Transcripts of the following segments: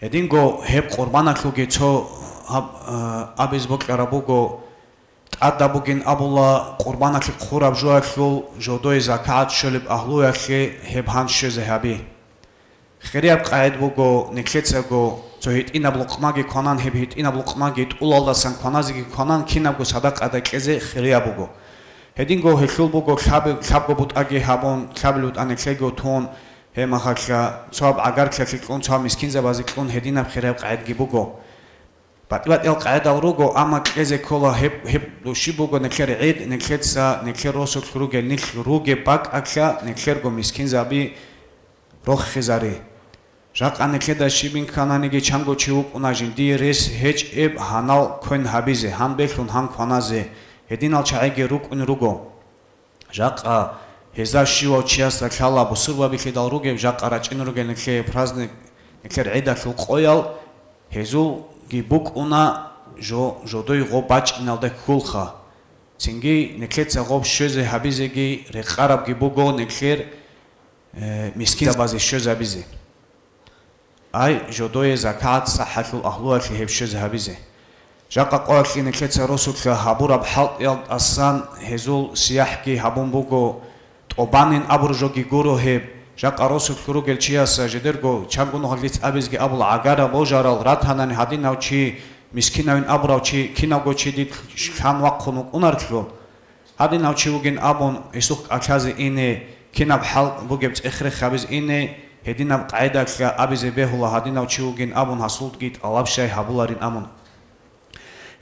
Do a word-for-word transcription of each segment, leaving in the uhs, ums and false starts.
Гьединго гьеб къурбаналъулги цо гьаб-, а, абиз бокьараб буго, тӀадаб бугин абула, къурбаналъе хъураб жоялъул жодое закагӀат щолеб агьлуялъе гьеб гьан щвезе гьаби. Хирияб къагӀид буго, нилъецаго цо гьитӀинаб лукъмаги кванан, гьеб гьитӀинаб лукъмаги тӀулалдасан кваназеги кванан, кинабго садакъада кьезе хирияб буго. Гьединго гьелъул буго лъаби-, лъабго бутӀаги гьабун, лъабил бутӀа нилъего тун, гьеб мехалъа цояб гӀагарлъиялъе кьун, цояб мискинзабазе кьун гьединаб хирияб къагӀидги буго. БатӀи-батӀиял къагӀидал руго, амма кьезе ккола гьеб, гьеб щиб буго нилъер гӀид, нилъеца, нилъер росулъ ругел, нилъ ругеб бакӀалъа нилъерго мискинзаби рохизари. Жакъа нилъеда щибин ккананиги чанго чи вукӀуна жиндие рес гьечӀеб гьанал квен гьабизе, гьан белъун гьан кваназе, гьединал чагӀиги рукӀун руго. Жакъа гьезда щивав чиясда лъала бусурбабилъидал ругеб, жакъа рачӀин ругел нилъее праздник, нилъер гӀидалъул къоял, гьезулги букӀуна жо-, жодой гъоб бачӀиналда кколха. Цинги нилъеца гъоб щвезе гьабизеги рекъарабги буго нилъер, э, мискинзабазе щвезабизе. Ай, жодое закагӀат сахӀалъул агьлуялъе гьеб щвезе гьабизе. Жакъа къоялъе нилъеца росулъа гьабураб хӀалтӀиялдасан гьезул сияхӀги гьабун буго, тӀобанин абуржоги гуро гьеб. Жакъа росулъ ругел чияса жидерго чанго нухалъ дица абизги абула, гӀагара божарал ратанани гьадинав чи, мискинавин абурав чи, кинавго чи дид лъан вахъун вукӀунарлъун. Гьадинав чи вугин абун, гьесухъ кӀалъазе ине, кинаб хӀал бугеб цӀех-рех гьабизе ине, гьединаб къагӀидалъа абизе бегьула, гьадинав чи вугин абун, гьасулги тӀалаб щай гьабуларин абун.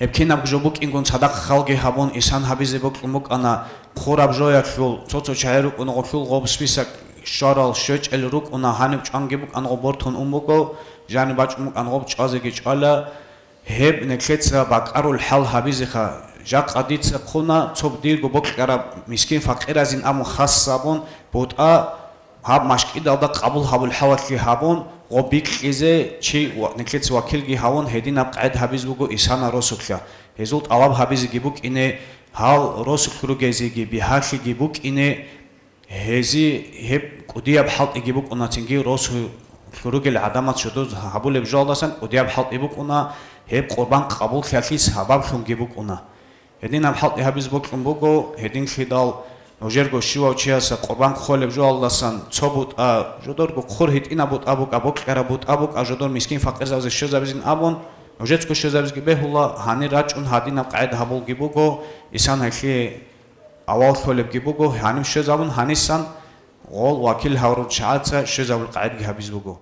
Гьеб кинабго жо букӀингун цадахъ халги гьабун, исан гьабизе бокьун букӀана, хъураб жоялъул, цо-цо чагӀи рукӀуна гъолъул гъоб список щварал щвечӀел рукӀуна, гьаниб чӀванги букӀана гъоб бортун ун буго, жаниб бачӀун букӀана гъоб чӀвазеги чӀвала, Гьеб нилъеца бакӀарул хӀал гьабизеха, жакъа дица хъуна цо дирго бокьараб мискин-факъиразин абун хас абун бутӀа, гьаб машкӀидалда къабул гьабул хӀалалъи гьабун, гъоб бикьизе чи ва-, нилъеца вакилги гьавун гьединаб къагӀид гьабиз буго исана росулъа. Гьезул тӀалаб гьабизеги букӀине, гьал росулъ ругезеги бигьалъиги букӀине, Гьези гьеб кӀудияб хӀалтӀиги букӀуна, цинги росулъ ругел гӀадамаз жодоз гьабулеб жоялдасан кӀудияб хӀалтӀи букӀуна, гьеб къурбан къабуллъиялъе сабаблъунги букӀуна. Гьединаб хӀалтӀи гьабиз бокьун буго, гьединлъидал нужерго щивав чияса къурбан хъолеб жоялдасан цо бутӀа, жодорго хъур гьитӀинаб бутӀа букӀа, бокьараб бутӀа букӀа, жодор мискин-факъирзабазе щвезабизин абун, нужецго щвезабизги бегьула, гьанир рачӀун гьадинаб къагӀида гьабулги буго, исан гьелъие Авал лъолебги буго, гьаниб щвезабун, гьанисан гъол вакил гьаврул чагӀаца щвезабул къагӀидги гьабиз буго.